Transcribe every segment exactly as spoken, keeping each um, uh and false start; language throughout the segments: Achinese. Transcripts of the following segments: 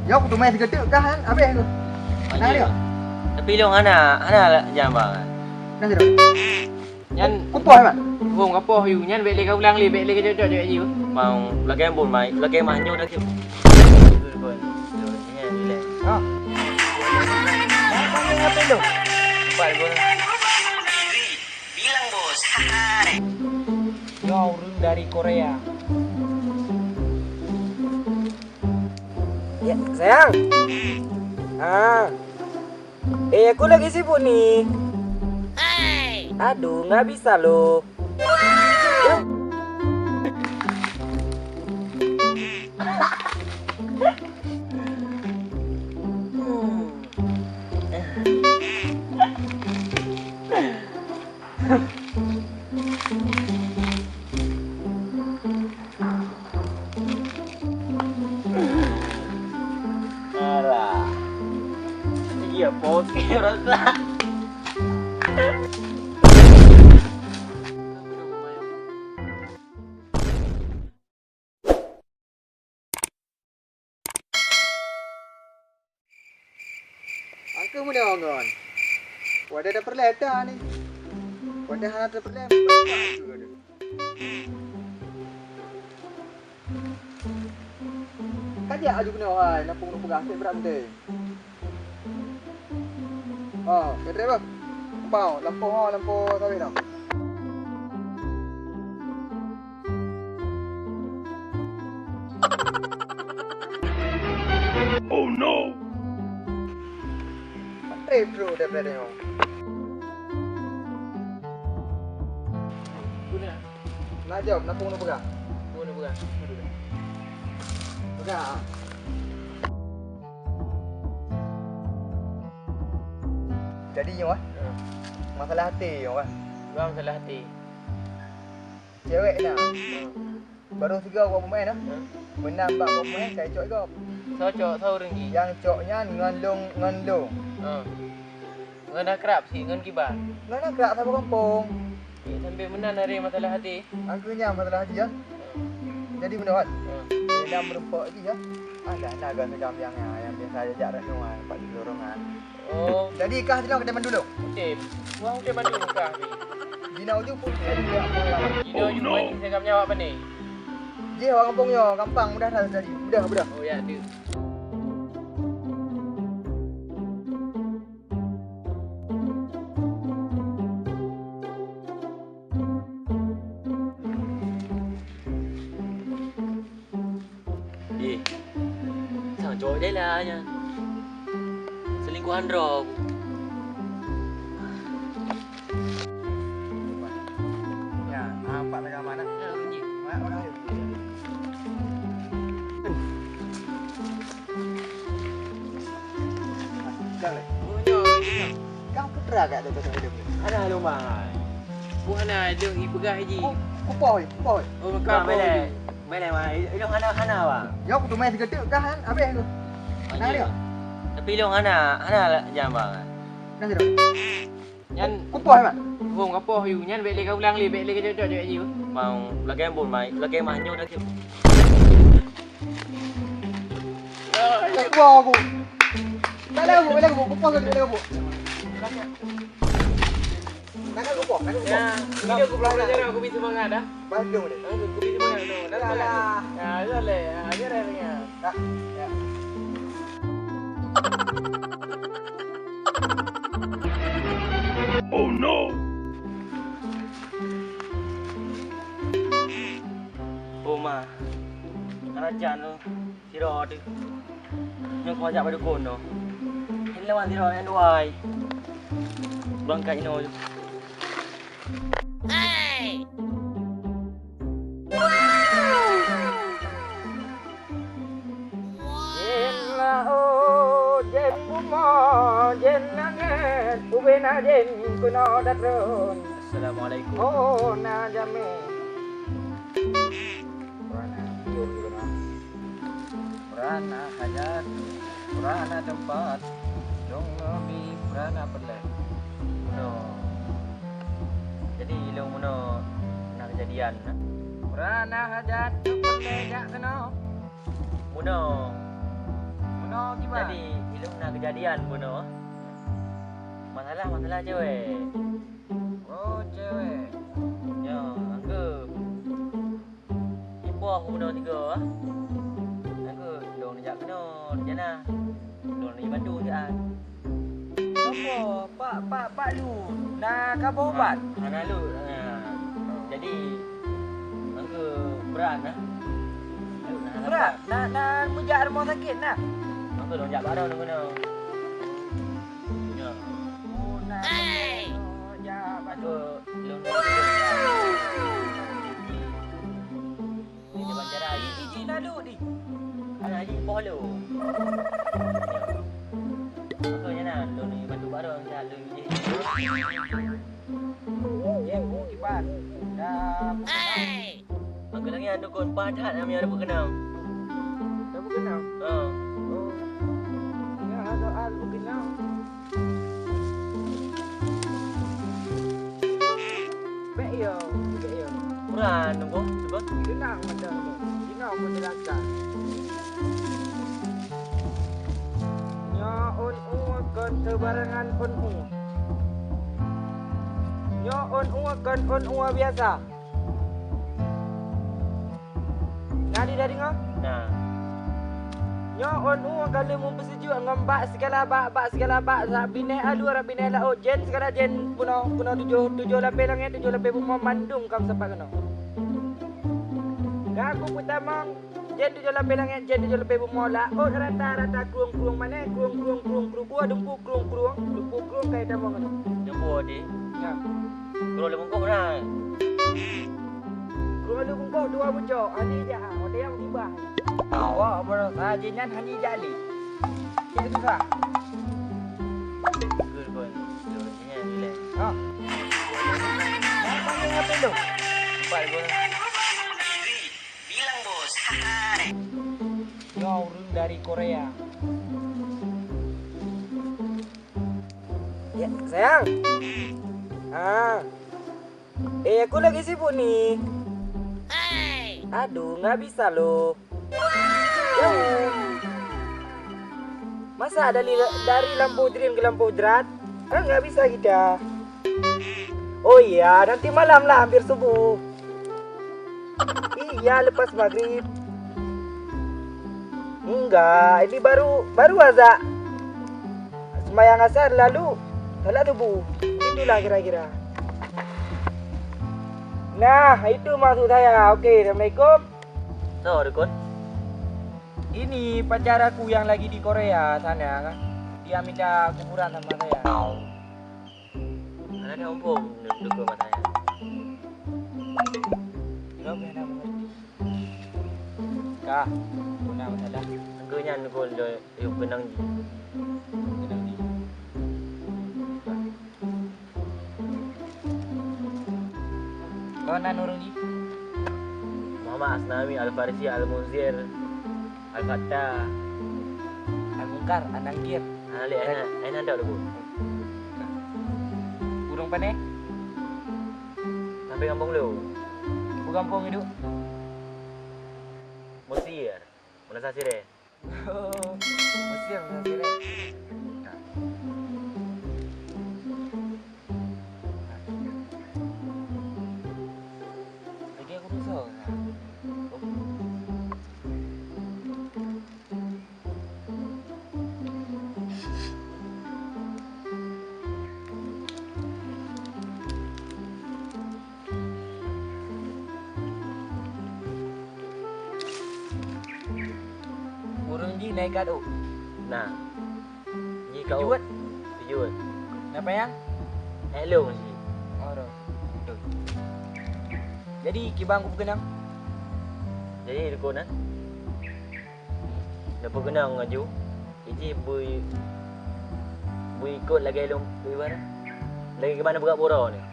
Nyoe kuteumé sigeuteuek kah kan, habéh tu. Nah, dia. Tapi lôn hana, hana jak ba. Nah, dia. Nyan kupoh, Mat. Hong kapoh yue, nyan bèk lé ka ulang lé, bèk lé ka cocok-cocok yue. Mau lagèe ambon, mai, lagèe mah nyoe dah cok. Ha. Apa yang ngapain tu? Empat gol. Bilang bos. Hai. Nyoe ureueng dari Korea. Ya, sayang. Ah. Eh, aku lagi sibuk ni. Aduh, nggak bisa loh. Alah. Iya, pos rasa. Angkeuh meunyoe ngon. Watèe tapeureulèe ata ni. Watèe hana tapeureulèe. Ka jak aju keunoe hai, lampôh keuneuk peugah, seb brat mantong. Oh, ka trép bah. Lampôh, lampôh ho, lampôh sawét noh. Oh no! Trép bro, trép, trép, trép. Guna. Nah, jom, lampôh keuneuk peugah. Lampôh keuneuk peugah. Peugah. Jadi nyoe, eh? Ya. Masalah até nyoe, eh? Bukan masalah até. Cewek na. Ya. Barô sigoe gop peumaén, eh? Ya. Meunan bak gop peumaén, sai cok gob. Soe cok, soe ureueng jih? Nyang cok nyan ngon lôn, ngon lôn. Ya. Ngon akrab sit, ngon kiban? Ngon akrab saboh gampông. Eh, sampai meunan aré masalah até. Angkeuh nyan masalah até, ya? Jadi meunoe, Wan. Hmm. Dalam meureumpok jih, ya. Alah, na gata nyang, nyang biasa jak renungan, bak di lorong, ah. Oh. Jadi kah jinoe keu teman dulu? Udép. Wah, udép mandum kah ni. Jinoe uju pun saya tidak mau lama. Jinoe uju pun saya kami awak pandai. Jih awak gampông nyoe, gampang, mudah dah jadi. Mudah, mudah. Oh, ya, tu. Ih, sang cowok Dela nyan. Selingkuhan droe. Ya, nampak tengah mana? Ya, bunyi. Mak, mak, ayo. Kang lé. Oh, nyoe, nyoe. Kang putra kat tu, tu, tu, tu. Hana lôn, Bang. Ku hana lôn ipeugah ji. Ku, kupoh, kupoh. Oh, maka Bang, apa? Belek. Belek, Bang. Ilôn hana, hana, Bang. Nyoe kuteumé sigeuteuek kah kan? Habéh tu. Nah, dia. Tapi ilôn hana, hana jak ba. Nah, dia. Nyan kupoh, Mat. Hong kapoh yue, nyan bèk lé ka ulang lé, bèk lé ka cocok-cocok yue. Mau lagèe ambon, mai, lagèe mah nyoe dah cok. Kupoh aku. Tak ada aku, tak ada aku, kupoh aku, tak ada aku. Tak ada kupoh, tak ada kupoh. Ya, hidup aku pelajaran, aku beri semangat dah. Bandung ni. Aku beri semangat tu. Dah semangat. Alah. Ya, dah leh. Ya, biar dah dengar. Tak. Ya. Oh no! Oh ma, raja tu, sidroe tu. Nyoe kau jak bak dukon tu. Ini lawan sidroe nyang duai. Bangkai inoe tu. Jén laôt, jén bumoe, jén langét, ubena jén keunoe datron. Assalamualaikum. Oh, na jamé. Purana, yuk, yuk, na. Purana hajat, purana teumpat, dong Nabi purana peureulèe. Meunoe. Jadi, ilôn meunoe na keujadian, na. Purana hajat, peureulèe jak keunoe. Meunoe. Jadi, ilôn na keujadian bunoe. Masalah, masalah cewek. Oh, cewek. Ya, angka. Ipoh bunoe tiga, ah. Angka, lôn jak keunoe, di sana. Lôn ni bantu siat. Sopo? Pak, Pak, Pak Lu. Na kamoe ubat? Hana Lu. Ha. Jadi, angka brat nah. Brat? Na, na meujak rumoh sakét nah? Angka lôn jak barô nunggu nyoe. Ya. Oh, na meujak barô. Angka lôn. Di depan jalan. Iji na lu di. Ada Haji Polo. Apa nya na? Lu ni bantu baru dah lu iji. Ye, bu kiban. Dah. Angka lagi ada kon padat kami ada berkenal. Dah berkenal? Ha. Oh. Ya, ada al berkenal. Bèk yo, bèk yo. Kurang nunggu, cuba. Tenang macam tu. Sino menjelaskan. Nyoe ôn uwa kon teubarangan ôn uwa. Nyoe ôn uwa kon ôn uwa biasa. Na di dari ngon? Na. Nyoe ôn uwa ka lheueh meupeusijeuek ngon bak sigala bak, bak sigala bak, rab binéh alue, rab binéh laôt, jén sigala jén, bunoe, bunoe tujoh, tujoh lapéh langét, tujoh lapéh bumoe, mandum ka meusapat keunoe. Ka kupeutamong, jén tujoh lapéh langét, jén tujoh lapéh bumoe, laôt rata-rata krueng-krueng manéh, krueng-krueng, krueng-krueng, krueng-krueng, krueng-krueng ka itamong keunoe. Jumbo di. Ya. Krueng lé bungkôh na. Krueng lé bungkôh dua bucok, hana jak, watèe nyang tiba. Awak baroesa jih nyan hana jak lé. Cek susah. Good boy. Good boy. Sini, relax. Ha. Yang panggil apa tu? Empat boy. Bilang bos. Nyoe ureueng dari Korea. Ya, sayang. Ah. Eh, aku lagi sibuk ni. Aduh, nggak bisa loh. Jauh. Masa dari, dari Lampôh Dream ke Lampôh Drat? Kan nggak bisa kita. Oh iya, nanti malam lah, hampir subuh. Iya, lepas maghrib. Enggak, ini baru, baru azan. Sembahyang asar lalu salat subuh. Itulah kira-kira. Nah, itu maksud saya. Oke, assalamualaikum. Soe, Dukon? Ini pacar aku yang lagi di Korea sana, kan. Dia minta kuburan sama saya. Hana muphom, Dukon, masalah nyan. Kenapa hana mengerti? Kah, hana masalah. Angka nyan kon lôn yue keunong jih. Keunong jih. Kau nan ureueng jih? Muhammad Asnawi, Al-Farisi, Al-Munzir, Al-Fattah. Al-Munkar, An-Nakir. Ah, lé, ai nan, ai nan dak lôn. Ureueng pane? Sampai gampông lôn. Peue gampông iduek? Mesir. Meunasah sirée. Oh, Mesir, Mesir, eh. Nah. Lagi aku dosa, nah. Oh. Ureueng jih na ikat ôk. Nah. Jih ka ôk. Jeuet. Jeuet. Napa nyang? Ék lôn cit. Oh, roh. Beutôi. Jadi, kiban kupeukeunong? Jadi, Dukon, eh? Neupeukeunong aju, iji bui, bui ikot lagèe lôn ibarat. Lagèe kiban beurak buroe nyoe.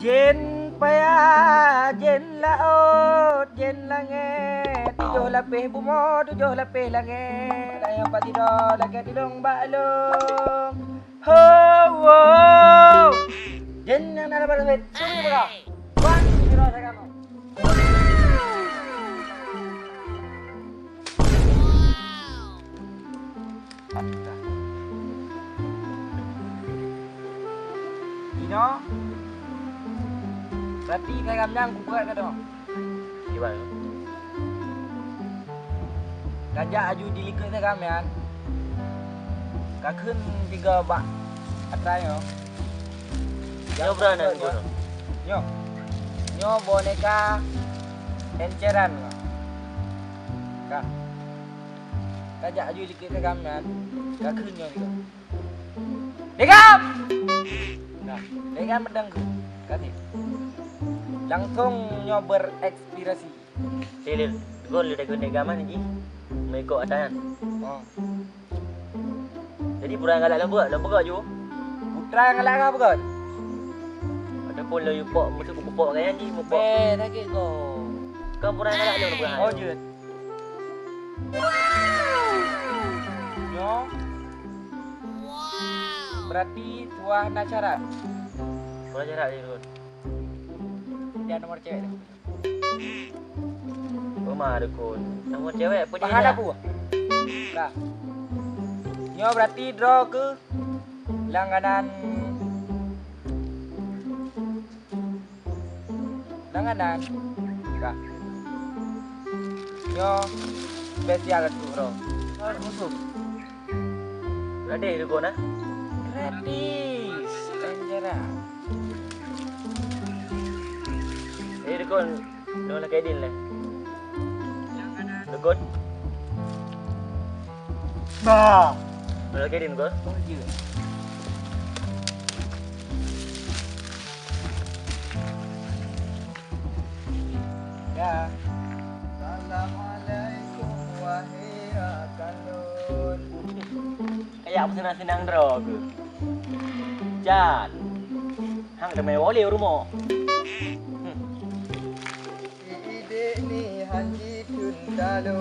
Jén paya, jén laôt, jén langét, tujoh lapéh bumoe, tujoh lapéh langét, ayang pat sidroe lakée tulông bak lôn. Ho, wo! Jén nyang na lam barat, suri buka. Wan, sidroe sagai. Inoe, berarti saigam nyan kupeugah keudroe. Kiban? Kajak aju di likot saigam nyan, kakheun tiga bak atra nyoe. Nyoe bra nan nyoe. Nyoe. Nyoe boneka enceran. Ka. Kajak aju likot saigam nyan, kakheun nyoe tiga. Degam! Nah, degam pedang ku. Kasih. Langsung nyoe berekspirasi. Silir, gol le degam degam mana ji? Mengikut atan. Oh. Jadi pura galak lom beugak, lom beugak ju. Putra galak ka beugak. Ataupun lom yupok, mesti kupok gaya ji, mupok. Eh, sakit kau. Kan pura galak lom beugak. Oh, jeuet. Nyoe berarti tuah na syarat. Tuah syarat, ya, Dukun. Dan nomor cewek, Dukun. Uma, Dukun. Nomor cewek apa dia? Bahan apa? Nah. Nyoe berarti draw ke langganan. Langganan. Ka. Nyoe spesial untuk Ro. Musuh. Gratis, Dukun, ah? Gratis. Anjara. Eh, Dukun. Nyoe lakée din lé. Dukun. Bah. Nyoe lakée din, Dukun. Oh, iya. Ya. Assalamualaikum, wahai rakan lôn. Kayak senang-senang droe keuh. Jan. Hang teumé woe lé rumoh. Hmm. Idék ni han jiteuntalo,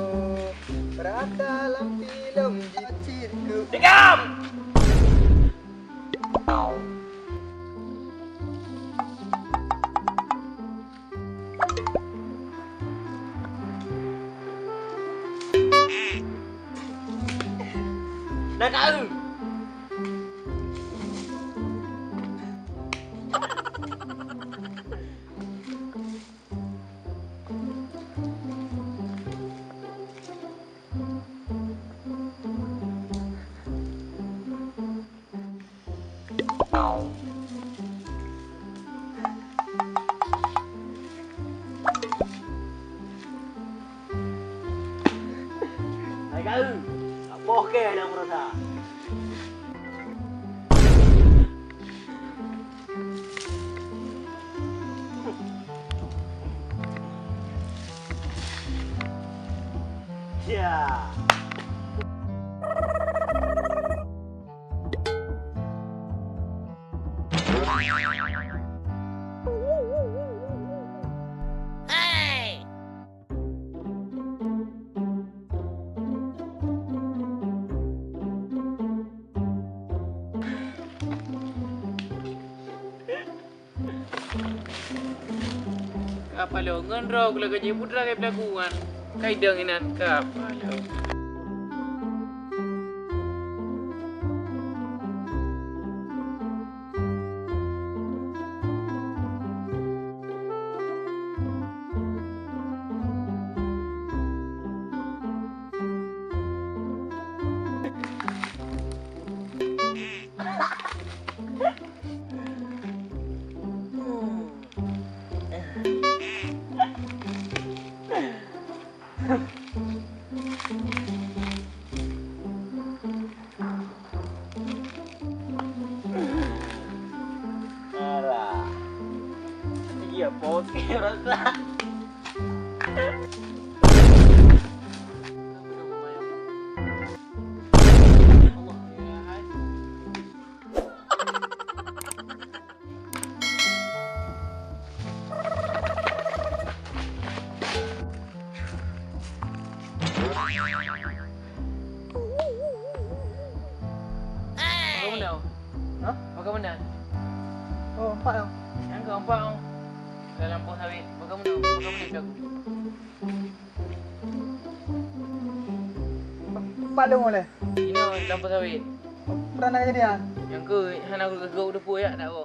rata lam filem jicit keu. Degam! Na ka eu. Hai kau, apoh keu aneuk meurasa? Ya. Ka paloe ngon droe keu lagèe jih putra keu pelakuan. Kai deueng inan ka paloe. Hah? Bagaimana? Oh, empat dong. Yang keempat dong. Dalam lampôh sawit. Bagaimana? Bagaimana jago? Empat dong boleh. Ini lampôh sawit. Pernah nak kejadian? Yang ke hana aku depu ya, tak apa.